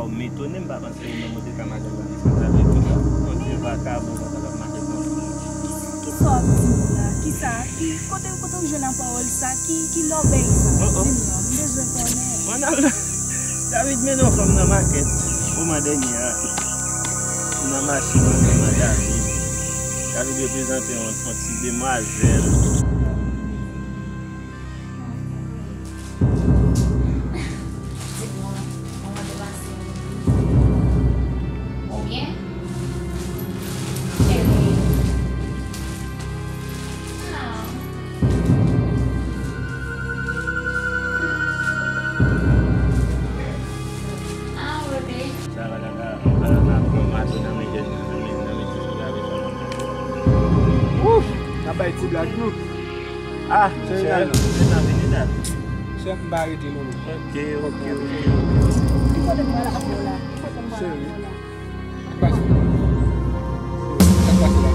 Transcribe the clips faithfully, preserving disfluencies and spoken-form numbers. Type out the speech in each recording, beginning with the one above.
M etone, m pa panse ou menm ou te ka mache nan responsabilite sa. Yon vye vakabon konsa k ap mache pran sou moun. Ki, ki sa w ap di m la? Ki sa? Ki, kote, kote w jwenn a pawòl sa? Ki, ki lòbèy sa? Oh, oh. Di m non, m bezwen konnen. Mwen al, David mennen yon fanm nan makèt moman dènye a. Nan machin ansanm ak David. David reprezante yon, yon ti demwazèl. Di m non, kòman te pase? Ou byen? Cheri. Ah. Ah, bebe. Sa va, tata. Ala m ap pran mato nan men jèn nan, nan men, nan men ti soda avè fanm. Ouf! N ap bay ti blag tou. Ah, cheri, cheri, cheri, vini la. Chèf, m pa rete non. Ok, ok, ok, ok. Ki kote m pral avè w la? Ki kote m pral avè w la? Cheri. Sa k pase? Sa k pase la?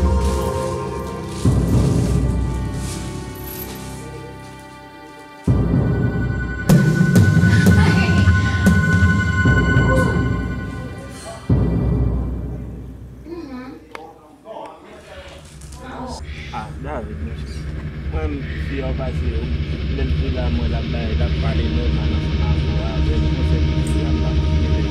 Ah, David, monchè. Mwen, fi a pase, lè l te la, mwen, l ap bay, l ap pale nòmal ansanm avè w, avè l, konsèy li di a, m pa kontinye fè l.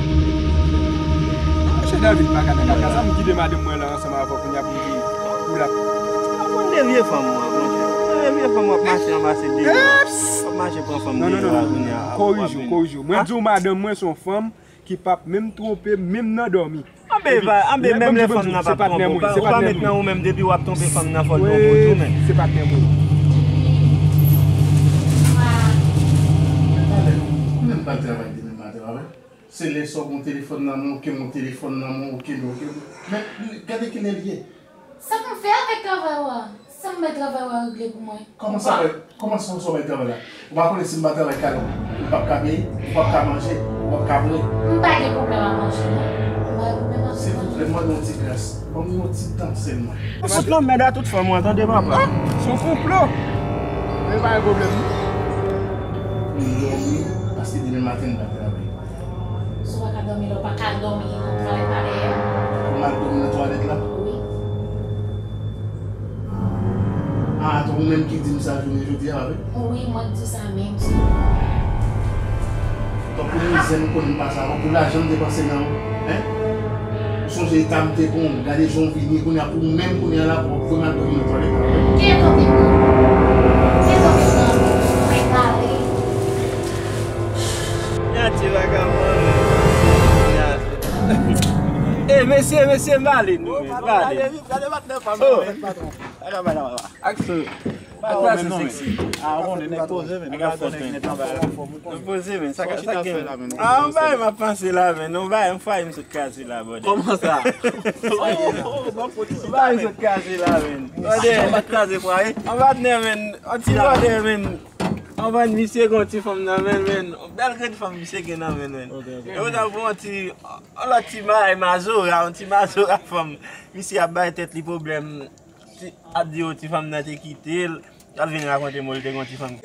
Monchè David, pa ka nan kaka sa, m kite madanm mwen la ansanm avè w, kounye a pou m vini. Pou l ap. Ou konn de vye fanm, mwen, monchè. Ou konn de vye fanm w ap mache anba se de yo. W ap mache pran fanm de yo a, kounye a, ap, ap vini. Korije w, korije w. Mwen di w, madanm mwen se yon fanm ki p ap menm twonpe, menm nan dòmi. Anben, anben, menm lè fanm nan p ap twonpe w, ou pa, ou pa met nan ou menm, depi w ap twonpe fanm nan, fò l twonpe w tou, men. Se patnè mwen. Talè, ou menm pral travay demen maten, pa vre? Se lè sa w gen yon telefòn nan men w, ke m yon telefòn nan men w, ke m, ke m. Men, gade kilè l ye. Sa pou m fè avèk travay ou a? Sa m bay travay ou a regle pou mwen? Kòman sa bay, kòman sa w bay travay la? Ou pa konnen si m pa travay kado, ou p ap ka peye, ou p ap ka manje, ou p ap ka bwè. M pa gen pwoblèm ak manje, non. M pa gen pwoblèm ak manje. Silvouplè, m mande yon ti gras. Ban m yon ti tan sèlman. Ou se yon lanmèd a tout fanm ou a, tande papa. Ah, se yon konplo. Men pa gen pwoblèm, non. Pou m dòmi, paske demen maten m pa travay. Si w pa ka dòmi la, w pa ka dòmi, ou travay pa dèyè. Pou m al dòmi nan twalèt la? Wi. Ah, se ou menm ki di m sa jounen jodi a, wi? Wi, mwen k di w sa menm, sè. Tankou mizè m konn m pase avè w, pou lajan m depanse nan ou, en? Ou sonje eta m te pran w, gade jan w vini, kounye a pou ou menm, kounye a la, pou w ap voye m al dòmi nan twalèt la, wi? Kiyès w ap pran? Kiyès w ap pran? Fèk pale. Gade ti vagabon, men. Eh, mesye, mesye, m ale, nou, men, m ale. Gade, gade patnè pa m nan, men, patwon. Ak sa, ak sa, se seksi. Ah, ou konnen, nèg poze, men, nèg ap fòs, men. Nèg poze, men, sa ka, sa gen. Ah, yon bagay m ap panse la, men, yon bagay, yon fwaye m sot kraze la, bòdè. Kòman sa? Yon bagay m sot kraze la, men. Bòdè. Yon patnè, men, yon ti bòdè, men. Anvan misye gen yon ti fanm nan men l, men. Yon bèl grenn fanm misye gen nan men l, men. Ok, ok. E ou ta pran yon ti, yon lòt ti bagay mazora, yon ti mazora fanm. Misye ap bay tèt li pwoblèm. Ti, ap di yo ti fanm nan te kite l. L ap vin rakonte m li te gen yon ti fanm.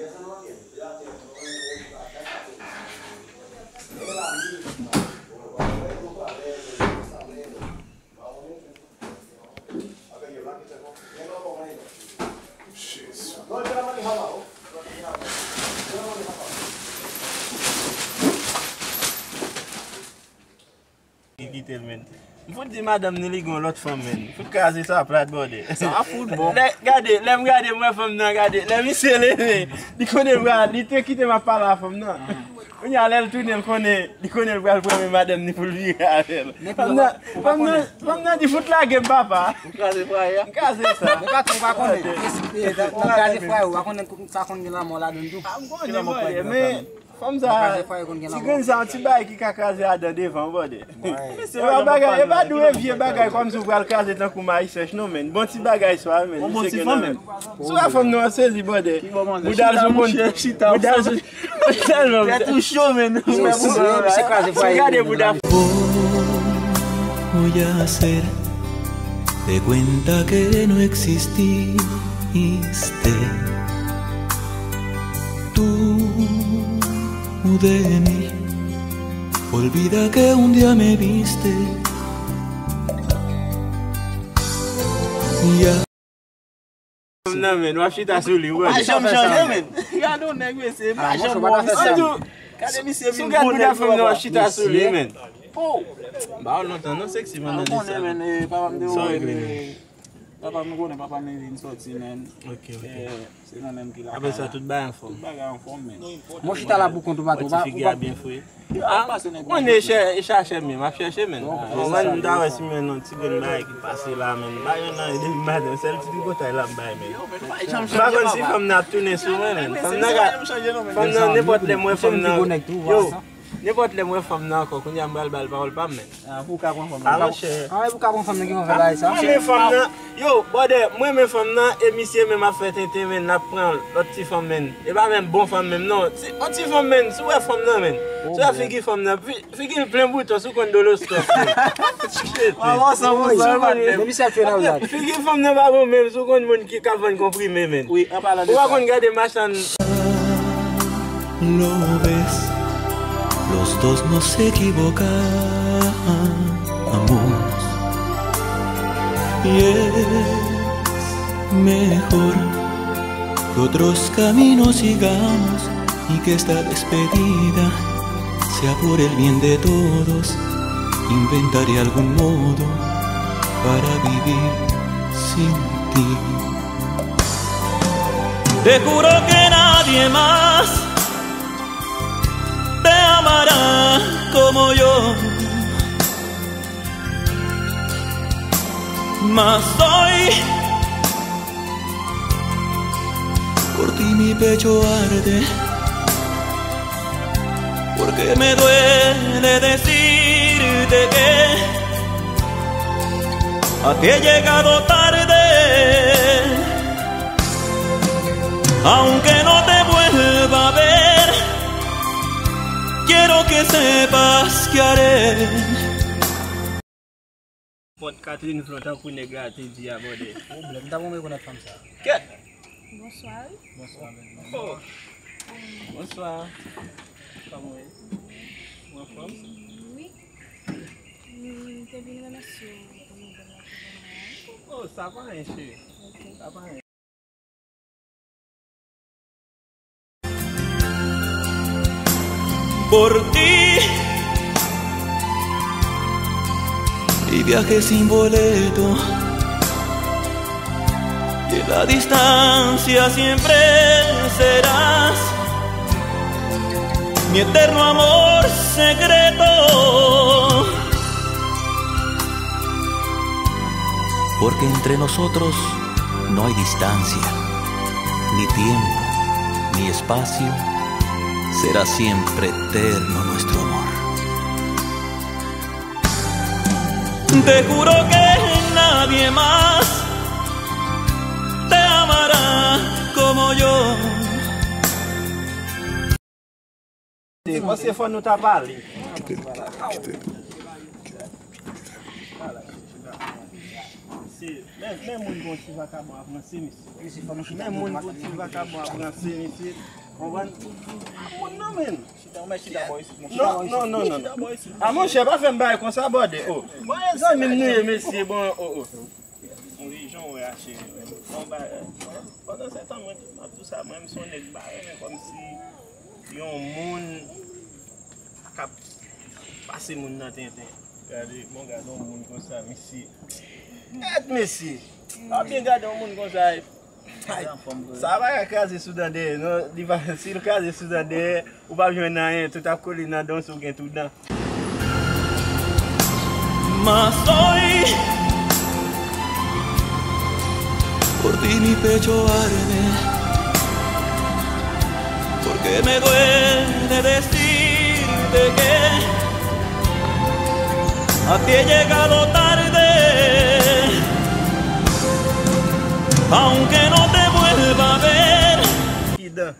Li kite l, men. M fout di madanm ni li gon lòt fanm, men. M fout kraze sa plat, bòdè. Sa fout bon. Lè, gade, lè m gade, m wè fanm nan, gade. Lè misye leve, li konnen pral, li te kite m ap pale a fanm nan. Kounye a, lè l tounen, l konnen, li konnen l pral pran men madanm ni pou l vire avè l. Fanm nan, fanm nan, fanm nan di fout lage m, papa. Ou kraze fwaye a? M kraze sa. Men patwon pa konnen. Nan kraze fwaye, ou pa konnen sa konn gen lanmò ladan l tou. Ah, m konnen, bòdè, men fanm sa, ti grenn sa, yon ti bagay ki ka kraze adan devan, bòdè. Se pa bagay, e pa dwe vye bagay kòmsi ou pral kraze tankou mayi sèch, non, men. Bon ti bagay sa, men. Bon, bon ti fanm, men. Sou la fanm nou an sezi, bòdè. Bouda l sou konn, bouda l sou, tèlman. Tèt ou cho, men. Ou gade bouda. Voy a hacer de cuenta que no exististe. Tú de mí Olvida que un día me viste. Ya. Fanm nan, men, w ap chita sou li, w. Pa janm chanje, men. Gade yon nèg, mesye, pa janm wè misye. Gade misye vin bon nèg, fanm nan, w ap chita sou li, men. Oh. Ba w lontan, non, sexy, pandan de sa. Papa m te wè. Papa m, nou konnen papa m vin sòti, men. Ok, ok. Se mwen menm ki la. Apre sa, tout bagay anfòm. Tout bagay anfòm, men. Mwen chita la pou kont ou, patwon. Ti figi a byen fre. Ah, mwen e chè-, e chache, men, m ap chèche, men. Mwen, m ta wè si mwen nan ti grenn bagay ki pase la, men. Bagay nan, depi maten, sèl ti tripotay la m bay, men. M pa konn si fanm nan ap tounen sou mwen, men. Fanm nan ka, fanm nan, nenpòt lè m wè fanm nan. Yo, nenpòt lè m wè fanm nan ankò, kounye a m pral ba l pawòl pa m, men. Ah, pou w ka pran fanm nan. Ah, monchè. Ah, pou w ka pran fanm nan ki konn fè bagay sa. Mwen renmen fanm nan. Yo, brother, mwen renmen fanm nan, e misye menm ap fè tenten, men, l ap pran lòt ti fanm, men. E pa menm bon fanm menm, non. Se yon ti fanm, men, si w wè fanm nan, men. Si w wè figi fanm nan, fi-, figi l plen bouton, si w konn Dolostòs, men. Shit, men. Figi fanm nan pa bon menm, si w konn moun ki ka vann konprime, men. Ou pa konn gade machann. Lo ves, los dos nos equivocamos. Y es mejor que otros caminos sigamos y que esta despedida sea por el bien de todos. Inventaré algún modo para vivir sin ti. Te juro que nadie más te amará como yo. Mas hoy por ti mi pecho arde. Porque me duele decirte que a ti he llegado tarde. Aunque no te vuelva a ver, quiero que sepas que haré. Pòt Catherine Flo tankou nèg la te di a, brother. Pwoblèm, m ta renmen rekonèt fanm sa. Kèt! Bonswa, wi. Bonswa, bèl fanm. Oh. Bonswa. Kòman w ye? Ou anfòm? Wi. M te vin remèsye w pou nouvèl la ki ban mwen an. Oh, sa pa anyen, cheri. Ok. Sa pa anyen. Por ti. Y viaje sin boleto. Y en la distancia siempre serás mi eterno amor secreto. Porque entre nosotros no hay distancia, ni tiempo, ni espacio, será siempre eterno nuestro amor. Te juro que nadie más te amará como yo. Paske fò nou ta pale. Kite l, kite l. Men, men moun gon ti vakabon ap ranse, mesye. Men moun gon ti vakabon ap ranse, mesye. Konprann? Moun nan, men. Non, non, non, non, non. Ah, monchè, pa fè m bagay konsa, brother. Oh. Bon, e zanmi m nou ye, mesye. Bon, oh, oh. Wi, jan w wè a, cheri. Bon, ba, pandan se tan, mwen, m ap di w sa, mwen, m se yon nèg m pa renmen kòmsi yon moun k ap pase moun nan tenten. Gade, bon, gade yon moun konsa, mesye. Gad, mesye. W ap byen gade yon moun konsa. Ay, sa pa ka kraze sou dan dèyè, non. Li pa, si l kraze sou dan dèyè, ou p ap jwenn anyen. Tout ap kole nan dan w si w gen tout dan. Mas hoy, por ti mi pecho arde, porque me duele decirte que a ti he llegado tarde, aunque no te vuelva a ver. Ki dan?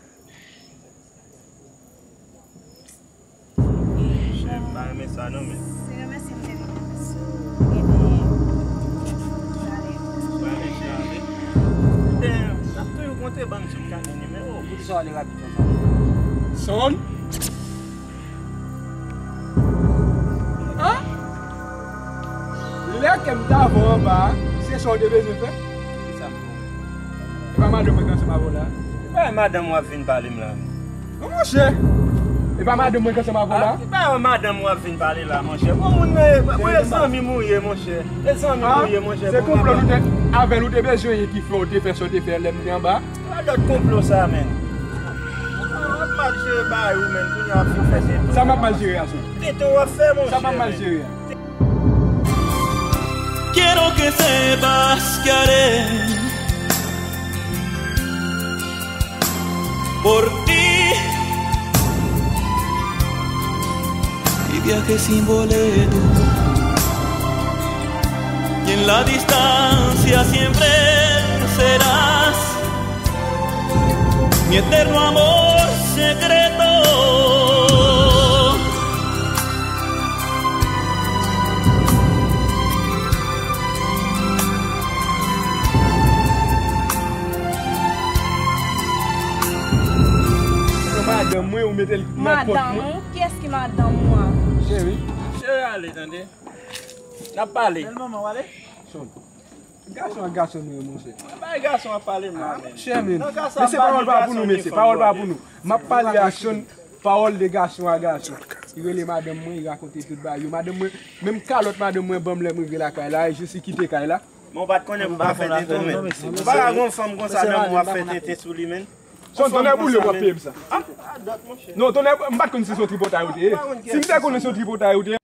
Chè, m pa renmen sa non, men. Se remèsye m te vin remèsye w, ebyen, pale. Pale, chè, ale. Ebyen, n ap toujou konte, ban m si m ka gen nimewo w. Poukisa w ale rapid konsa? Sonn. M t avè w anba a, se sa w te bezwen fè? Ki sa m fè w? E pa madanm mwen k ansanm avè w la? E pa madanm w ap vin pale m la? Non, monchè. E pa madanm mwen k ansanm avè w la? Ah, e pa madanm w ap vin pale la, monchè. Bon, moun nan, e, bon, e zanmi m ou ye, monchè. E zanmi m ou ye, monchè. Se konplo nou te, avè l ou te bezwen ye ki fè w te fè sa w te fè lè m te anba a? Pa dòt konplo sa, menn. W ap mal jere bagay ou, menn. Kounye a w ap fin fè tenten. Sa m ap mal jere a, sou? Tenten w ap fè, monchè. Sa m ap mal jere a? Quiero que sepas que haré por ti mi viaje sin boleto. Y en la distancia siempre serás mi eterno amor secreto. Madanm mwen, ou mete l nan pòt mwen. Madanm ou? Kiyès ki madanm ou a? Cheri. Cheri, ale, tande. N ap pale. Bèl manman, w ale? Son. Gason ak gason nou ye, monchè. Bay gason ap pale mal, men. Monchè, men. Mesye, pawòl pa pou nou, mesye. Pawòl pa pou nou. M ap pale a Son, pawòl de gason a gason. Li rele madanm mwen, li rakonte tout bagay yo. Madanm mwen, menm kalòt madanm mwen ban m lè m rive lakay la, e jis li kite kay la. Bon, w pa t konnen pou pa fè tenten, men. Ou pa ka gon fanm konsa nan men w ap fè tenten sou li, men. Son, tonnè boule, w ap peye m sa. Ah, ah, dòt, monchè. Non, tonnè, m pa t konn si se yon tripotay ou te ye. Si m te konnen se yon tripotay ou te ye,